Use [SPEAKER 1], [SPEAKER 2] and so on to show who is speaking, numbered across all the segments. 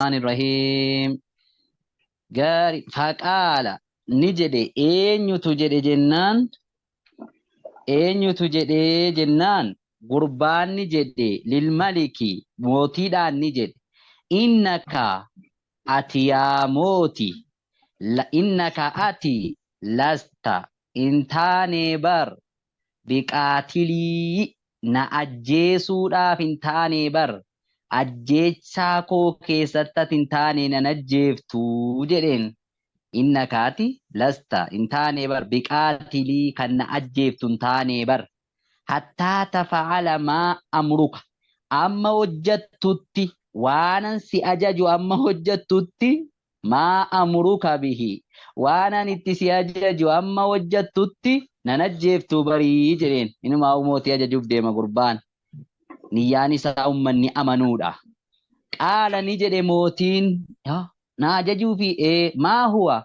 [SPEAKER 1] Rahiim. Gaari faqaala ni jedhe eenyutu jedhe jennaan eenyutu jedhee jennaan gurbaan ni jedhe lilmaliki mootiidhaan ni jedhe innaka ati yaa mooti innaka ati lasta hin taanee bar biqaatilii na ajjeesuudhaaf hin taanee bar ajjeechaa koo keessatti ati hin taane nan ajjeeftu jedheen. Innaka ati lasta hin taanee bar biqaatilii kan na ajjeeftu hin taanee bar hattaa tafa'ala maa amruka amma hojjattutti waanan si ajaju amma hojjattutti maa amuruka bihi waan ani itti si ajaju amma hojjattutti nan ajjeeftuu barii jedheen. Inumaa mootii ajajuuf deema gurbaan. Niyyaan isaa ummanni amanuudha. Qaala ni jedhe mootiin na ajajuufi ee maa huwa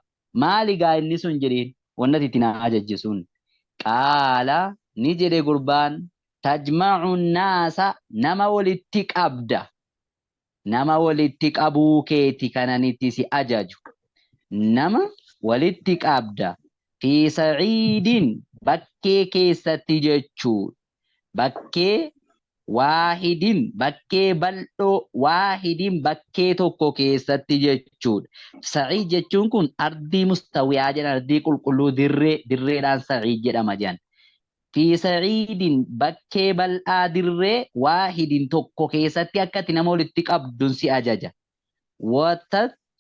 [SPEAKER 1] maali gaa inni sun jedheen wannati itti na ajajje sun. Qaala ni jedhe gurbaan tajma'u naasa nama walitti qabda. Nama walitti qabuu keeti kan ani itti si ajaju. Nama walitti qabda fi sa'iidin bakkee keessatti jechuudha. Bakkee waahidin bakkee bal'oo waahidin bakkee tokko keessatti jechuudha. Sa'iid jechuun kun ardii mustawiyaa jedhan ardii qulqulluu dirree dirreedhaan sa'iid jedhama jedhan. Fi sa'iidin bakkee bal'aa dirree waahidin tokko keessatti akka ati nama walitti qabdun si ajaja.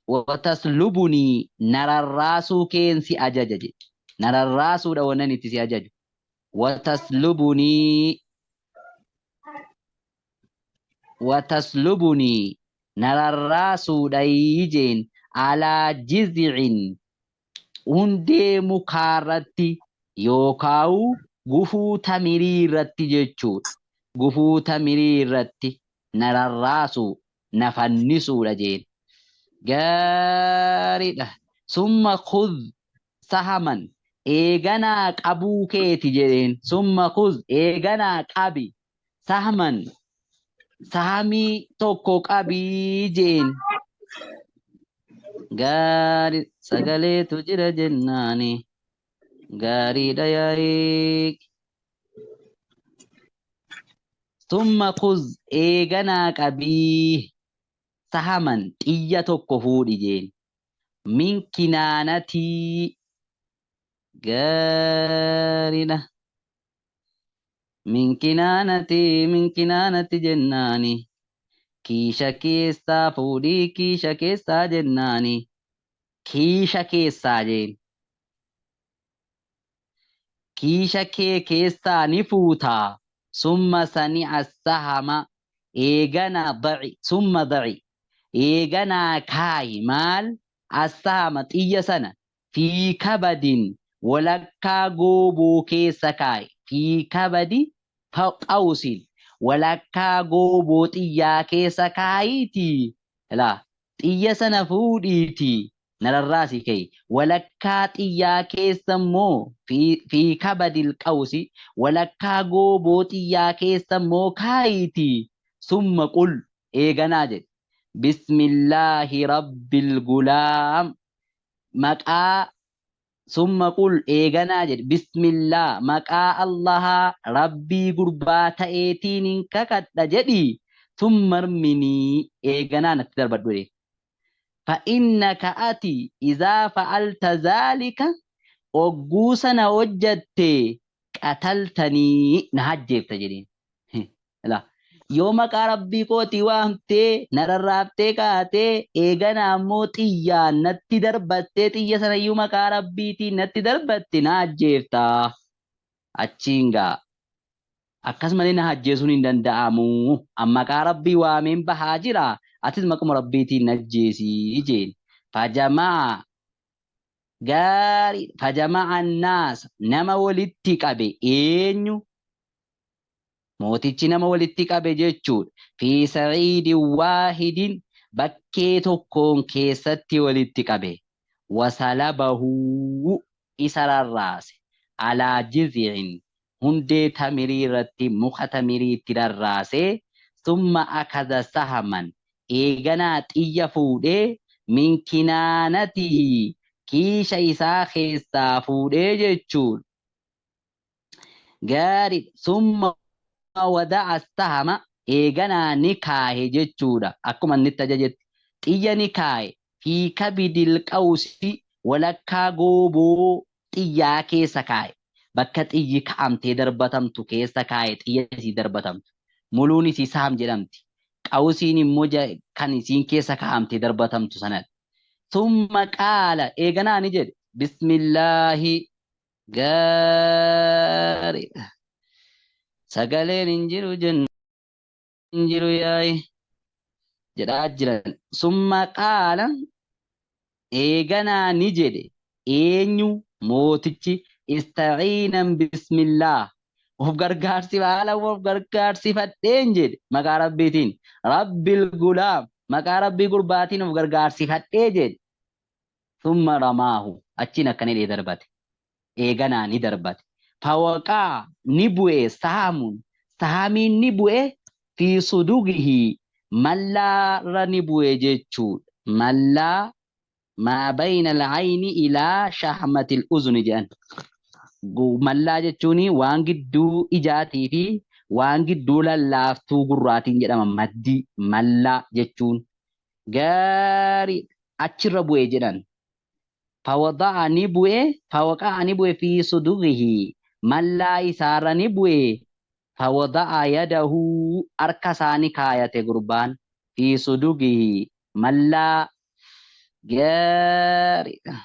[SPEAKER 1] Wataslubunii na rarraasuu keen si ajaja jedhe. Na rarraasuudha wannan itti si ajaju. Wataslubunii wataslubunii na rarraasuudha jeen alaa jiz'in hundee mukaarratti yookaawu gufuu tamirii irratti jechuudha. Gufuu tamirii irratti na rarraasuu, na fannisuudha jeen. Gaariidha. Summa khudh sahaman eeganaa qabuu keeti jedheen. Summa khudh eeganaa qabi sahman sahamii tokko qabii jeen. Gaari sagaleetu jira jennaani. Gaariidha yaa'ii. Summa kuz eeganaa qabii sahaman xiyya tokko fuudhi jeen. Min kinaanatii gaariidha. Min kinaanati min kinaanati jennaani. Kiisha keessaa fuudhii kiisha keessaa jennaani. Kiisha keessaa jeen. Kiisha kee keessaa ni fuutaa. Summa sani'a sahama eegana da'i summa da'i eeganaa kaayi maal assahama xiyya sana fii kabadin walakkaa gooboo keessa kaa'i fii kabadi qawsin walakkaa gooboo xiyyaa keessa kaa'iitii laa xiyya sana fuudhiitii na rarraasi ka'i walakkaa xiyyaa keessa immoo fii kabadil qawsi walakkaa gooboo xiyyaa keessa immoo kaa'iitii summa qul eeganaa jedhe bismillaahi rabbil gulaam maqaa summa qul eeganaa jedhe bismillaa maqaa Allahaa rabbii gurbaa ta'eetiin hin kakadha jedhii summa arminii eeganaa natti darbadhu jedhe. Fa'innaka ati izaa fa'alta zaalika ogguu sana hojjatte qataltanii na ajjeefta jedheen. Laa. Yoo maqaa rabbii kootii waamtee na rarraaftee kaatee eegana ammoo xiyyaan natti darbattee xiyya sanayyuu maqaa rabbiitiin natti darbatte na ajjeefta. Achiin gaa akkas malee na ajjeesuun hin danda'amu. An maqaa rabbii waameen bahaa jira. Atis maquma rabbiitiin na ajjeesii jeen. Fajama'a gaarii fajama'a naasa nama walitti qabe eenyu Mootichi nama walitti qabe jechuudha. Fi sa'iidin waahidin bakkee tokkoon keessatti walitti qabe. Wasalabahu isa rarraase. Alaa jiz'in hundee tamirii irratti muka tamirii itti rarraasee summa akaza sahaman Eeganaa xiyya fuudhee min kinaanatihi kiisha isaa keessaa fuudhee jechuudha. Gaariidha. Summa wada'a sahama eeganaa ni kaahe jechuudha. Akkuma inni itti ajajetti. Xiyya ni kaahe fi kabidil qawsi walakkaa gooboo xiyyaa keessa kaaye. Bakka xiyyi ka'amtee darbatamtu keessa kaaye xiyya isii darbatamtu. Muluun isii saam jedhamti. Qawsiin immoo kan isiin keessa kaa'amtee darbatamtu sanadha. Summa qaala eeganaa ni jedhe. Bismillaahi gaariidha. Sagaleen hin jiru jennu hin jiru yaa'i jedhaa jiran. Summa qaala eeganaa ni jedhe eenyu mootichi istaciinan bismillaah of gargaarsi haala of gargaarsifadheen jedhe maqaa rabbiitiin rabbil gulaam maqaa rabbii gurbaatiin of gargaarsifadhee jedhe Thumma ramaahu achiin akkana jedhee darbate. Eeganaa ni darbate. Fawaqa'a ni bu'e sahmun sahamiin ni bu'e fi sudugihi mallaarra ni bu'e jechuudha. Mallaa maa bayna al-ayni ilaa shahmatil uzni jedhan. Mallaa jechuun waan gidduu ijaatii fi waan gidduu lallaaftuu gurraatiin jedhama maddii mallaa jechuun. Gaarii achirra bu'e jedhan. Fawada'a ni bu'e, fawaqa'a ni bu'e fi sudughihi mallaa isaarra ni bu'e. Fawada'a yadahu harka isaa ni kaayate gurbaan fi sudughihi mallaa gaariidha.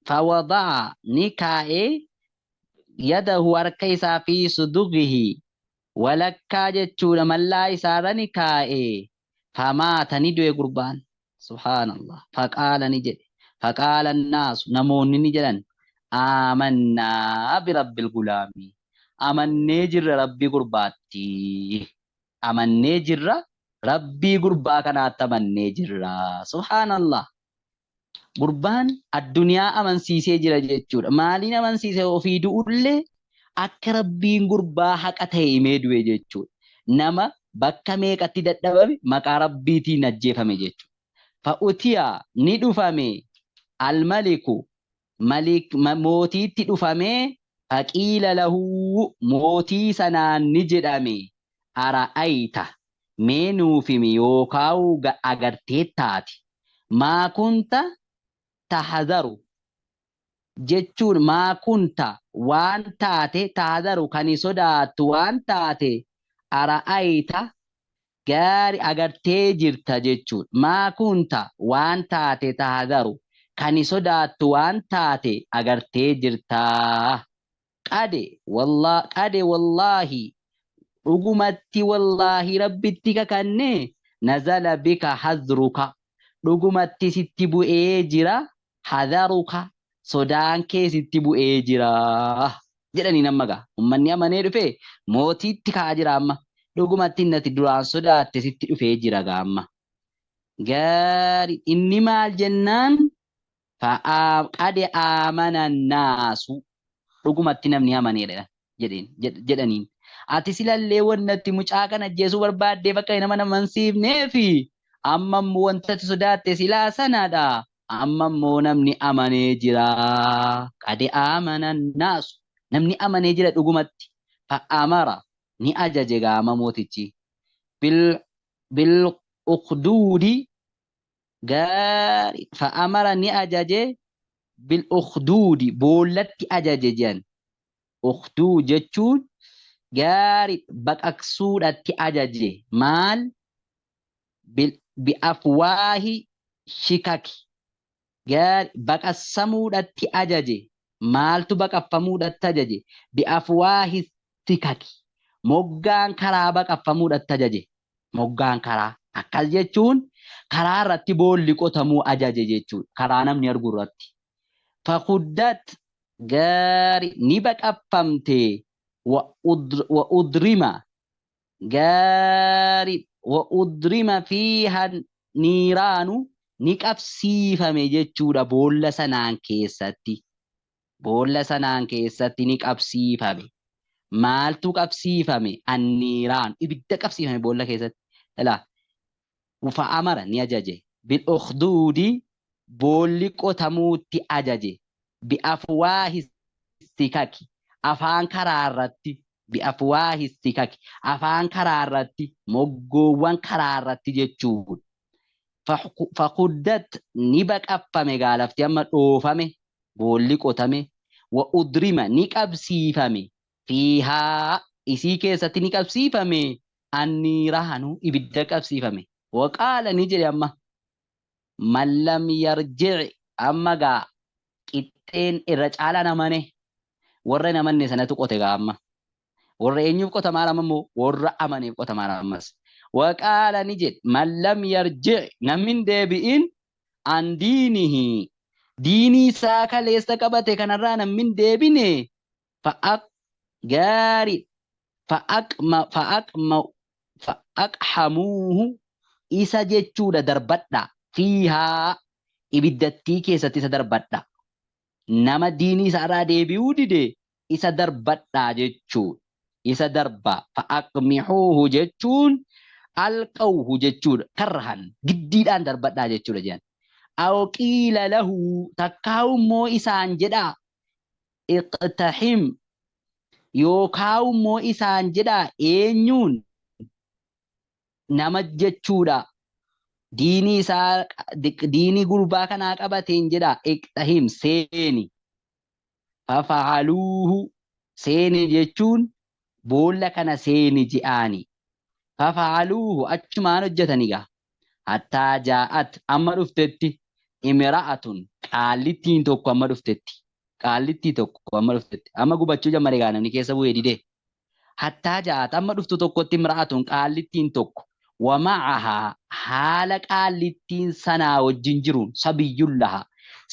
[SPEAKER 1] Fawada'a ni kaa'e yadahu harka isaa fi sudughihi walakkaa jechuudha mallaa isaarra ni kaa'e famaata ni du'e gurbaan subhaanallah faqaala ni jedhe faqaala naasu namoonni ni jedhan aamannaa birabbil gulaami amannee jirra rabbii gurbaatti amannee jirra rabbii gurbaa kanaatti amannee jirra subhaanallah Gurbaan addunyaa amansiisee jira jechuudha. Maaliin amansiise ofii du'ullee akka rabbiin gurbaa haqa ta'e himee du'e jechuudha. Nama bakka meeqatti dadhabame maqaa rabbiitiin ajjeefame jechuudha. Fa'utiya ni dhufame almaliku malik mootiitti dhufamee faqiila lahu mootii sanaan ni jedhame ara'ayta mee nuuf himi yookaa'u agarteettaati Maa kunta tahzaru jechuun maa kunta waan taate tahzaru kani sodaattu waan taate ara'ayta gaari agartee jirta jechuudha. Maa kunta waan taate tahzaru kani sodaattu waan taate agartee jirta. Qade wallah qade wallaahi dhugumatti wallaahi rabbitti kakanne nazala bika hazruka dhugumatti sitti bu'ee jira hadaruka sodaan kee sitti bu'ee jira jedhanii amma gaa ummanni amanee dhufe mootiitti ka'aa jira amma dhugumatti innati duraan sodaatte sitti dhufee jira gaa amma gaari inni maal jennaan Qad aamana naasu dhugumatti namni amaneera jedheen jedhaniin. Ati silallee wannatti mucaa kana ajjeesuu barbaaddeef akka nama amansiifneefi amma immoo wanta ati sodaatte silaa sanadha. Amma immoo namni amanee jira. Qad aamana naasu namni amanee jira dhugumatti. Fa'amara ni ajaje gaama mootichi. Bil bil ukhduudi Gaari fa'amara ni ajaje bil ukhduudi boollatti ajaje jedhan. Ukhduud jechuun gaari baqaqsuudhatti ajaje maal bil bi afwaahi shikaki gaari baqassamuudhatti ajaje maaltu baqaffamuudhatti ajaje bi afwaahi sikaki moggaan karaa baqaffamuudhatti ajaje Moggaan karaa. Akkas jechuun karaa irratti boolli qotamuu ajaje jechuudha. Karaa namni argu irratti. Fakuddat gaari ni baqaffamte wa udrima gaari wa udrima fiiha niiraanu ni qabsiifame jechuudha boolla sanaan keessatti. Boolla sanaan keessatti ni qabsiifame. Maaltu qabsiifame? Anniiraan ibidda qabsiifame boolla keessatti. Ilaa fa'amara ni ajaje. Bil ukhduudi boolli qotamuutti ajaje. Bi afwaahi sikaki afaan karaarratti bi afwaahi sikaki afaan karaarratti moggoowwan karaarratti jechuudha. Fakuddat ni baqaffame gaa lafti amma dhoofame boolli qotame wa udrima ni qabsiifame fiihaa isii keessatti ni qabsiifame anniiraanu ibidda qabsiifame wa qaala ni jedhe amma man lam yarji'i amma gaa qixxeen irra caalaan amane warra hin amanne sanatu qote gaa amma Warra eenyuuf qotamaara amma immoo warra amaneef qotamaara ammas. Waqaala ni jedhe man lam yarji' namni hin deebi'in an diinihi diinii isaa kaleessa qabate kanarraa namni hin deebine fa'aq gaarii fa'aqma fa'aqma fa'aqhamuuhu isa jechuudha darbadha fiihaa ibiddattii keessatti isa darbadha nama diinii isaarraa deebi'uu dide isa darbadhaa jechuudha. Isa darbaa fa'aqmihuuhu jechuun alqawhu jechuudha. Karhan giddiidhaan darbadhaa jechuudha jedhan. Aw qiila lahu takkaawu immoo isaan jedhaa iqtahim yookaawu immoo isaan jedhaa eenyuun nama jechuudha. Diinii isaa diinii gurbaa kanaa qabateen jedhaa iqtahim seeni. Fafa'aluuhu seeni jechuun boolla kana seeni je'aani. Fafa'aluuhu achumaan hojjetani gaa. Hattaa jaa'at amma dhuftetti imra'atun qaallittiin tokko amma dhuftetti. Qaallittii tokko amma dhuftetti. Amma gubachuu jammare gaa namni keessa bu'ee didee. Hattaa ja'at amma dhuftu tokkotti imra'atun qaallittiin tokko wa ma'ahaa haala qaallittiin sanaa wajjin jiruun sabiyyun laha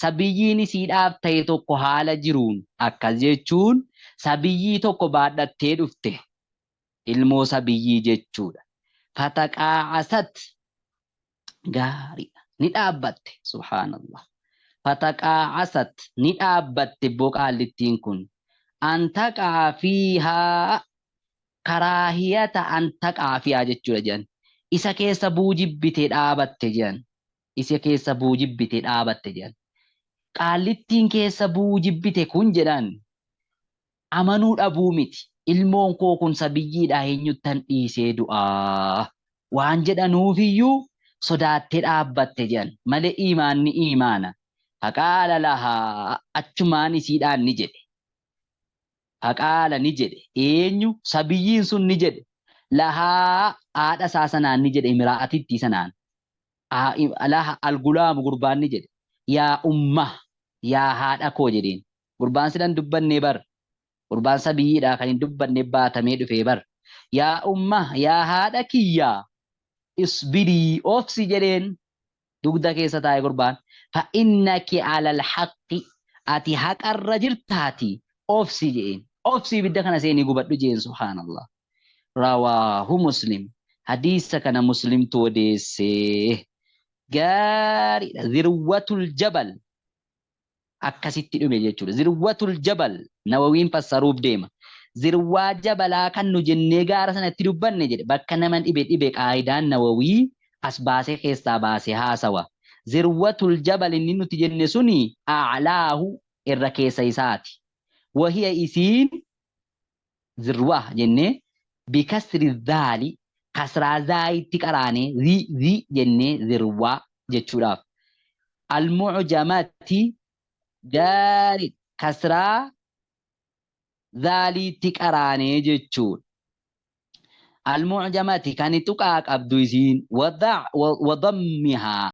[SPEAKER 1] sabiyyiin isiidhaaf ta'e tokko haala jiruun akkas jechuun sabiyyii tokko baadhattee dhufte ilmoo sabiyyii jechuudha. Fataqaa'asat gaariidha ni dhaabbatte subhaanallah fataqaa'asat ni dhaabbatte ibboo qaallittiin kun an taqa'a fiihaa karaahiyata an taqa'a fiihaa jechuudha jedhan isa keessa bu'uu jibbite dhaabatte jedhan isa keessa bu'uu jibbite dhaabatte jedhan qaallittiin keessa bu'uu jibbite kun jedhan amanuu dhabuu miti. Ilmoon koo kun sabiyyiidha eenyuttan dhiisee du'aa waan jedhanuufiyyuu sodaattee dhaabbatte jedhan malee iimaanni iimaana. Faqaala lahaa achumaan isiidhaan ni jedhe. Faqaala ni jedhe eenyu sabiyyiin sun ni jedhe lahaa haadha isaa sanaan ni jedhe imraa'atittii sanaan. Laha algulaamu gurbaan ni jedhe yaa umma yaa haadha koo jedheen. Gurbaan sila hin dubbannee bar. Gurbaan sabiyyiidha kan hin dubbanne baatamee dhufee bar. Yaa umma yaa haadha kiyya isbirii obsi jedheen dugda keessa taa'e gurbaan. Fa innaki alal haqqi ati haqarra jirtaati obsi jedheen. Obsi ibidda kana seenii gubadhu jedheen subhaanallah. Rawaahu Muslim. Hadiisa kana Muslimtu odeessee. Gaariidha. Zirwatul jabal. akkasitti dhume jechuudha. Zirwatul jabal Nawawiin fassaruuf deema. Zirwaa jabalaa kan nu jennee gaara sanatti dubbanne jedhe bakka nama dhibe dhibe qaayidaan Nawawii as baasee keessaa baasee haasawa. Zirwatul jabal inni nuti jenne suni a'laahu irra keessa isaati. Wahiya isiin zirwah jennee bikasri zaali kasraa zaayitti qaraanee zi zi jennee zirwaa jechuudhaaf. Almu'jamati gaari kasraa zaaliitti qaraanee jechuudha. Almu'jamati kan tuqaa qabdu isiin wadammihaa.